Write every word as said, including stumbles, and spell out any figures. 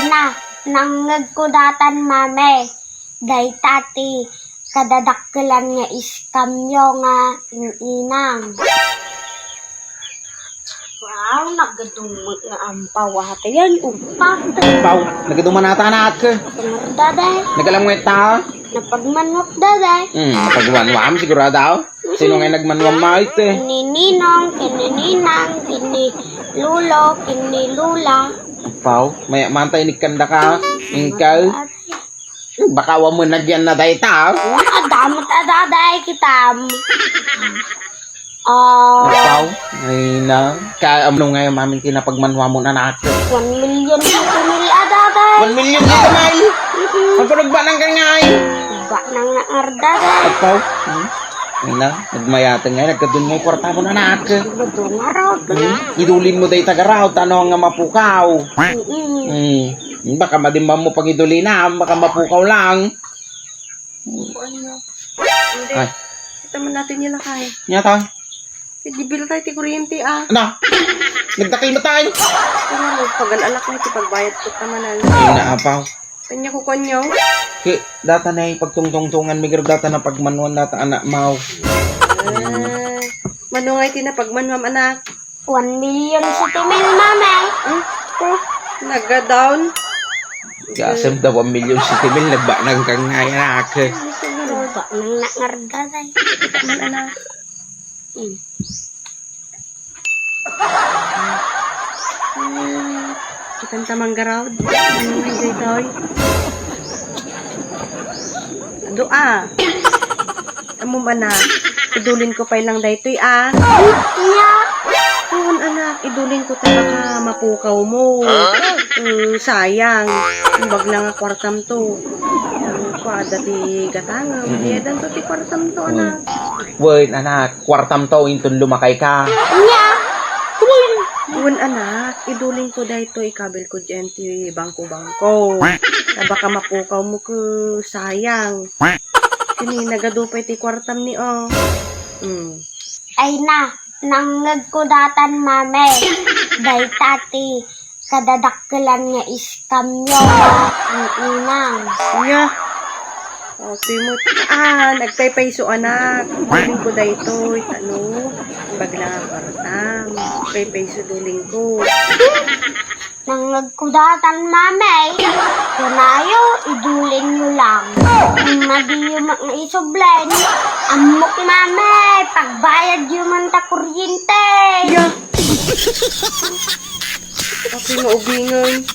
Na, nangngegko datan, Mame. Dayta ti kadadakkelan nga iskamyo nga in-inang. Wow, nagadumet nga ampaw ata yan, upat. Ampaw, nagaduman ata, anak. Daday. Nagalam nga ita? Napagmanok, daday. Hmm, napagmanwam, sigurado. Sino nga nagmanwam, Mait, eh? Ni Ninong, kini Ninang, kini Lolo, kini Lola. Ampaw, may mantay ni kanda ka, ingkaw. Baka wa mo nagyan na dayta, ah. Adamot a daday kitam. Ah. Ampaw, ay na. Ka, ano nga yung mamin kinapagmanwa mo na natin? One million fifty mil a daday. One million dito, May. Mm-mm. Ang panagbanang ka nga, eh. Ba nang naarda, daday. Ampaw. Hmm? Ay na, nagmayatang nga, nagkadun mo yung kwarta mo na natin. Madungaraw. Hmm? Idulin mo dayta garaw, tano nga mapukaw. Mm-mm. Hmm. Baka madimman mo pangidulina, baka mapukaw lang. Hindi. Ay. Kita man natin yung lakay. Nyata? Sige, bill tayo ti kuryente, ah. Ano? Nagdakil mo tayo? Ano, pagal-alak na iti pagbayad ko tamanan. Ay, naapaw. Kanya ko kanyo? Ki, data na yung pagtungtungtungan, migar data na pagmanuan data, anak, maw. Ah, mano nga iti na pagmanuam, anak? One million siti mil, Mama. Hmm? Oh, nagadawn. Gasem da one million siti mil, nagbanang kang nga anak. Nagbanang na ngarda, day. Kita man, anak. Hmm. Hmm. Kita ta manggaraw. Ano nga daytoy? Adu, ah. Ammom, anak, idulin ko pay lang daytoy, ah. Nya? Wen, anak, idulin ko ta baka mapukaw mo. Huh? Mm, sayang. Imbag na nga kwartam to. Mm, kuada ti gatangem. Mm-mm. Iyadan to ti kwartam to, anak. Wen, anak, kwartam to, inton lumakay ka. Nya? Wen, anak, idulin ko daytoy, ikabil ko diyan ti bangko-bangko. Ta baka mapukaw mo ko, sayang. Kini nagadu pay ti kuartam ni, oh. Mm. Ay na, nangngegko datan, Mame. Dayta ti kadadakkelan nga iskamyo nga in-inang. Nya. Okay mo. Ah, nagpaypayso, anak. Kunin ko daytoy. Ano? Bagla nga kuartam. Paypayso duling ko. Nangngegko datan, Mame. Kanayo, idulinyo lang. Madiyo met nga isublen. Ammok, Mame, pagbayadyo man ta kuryente. Ya. Ako'y maubingan.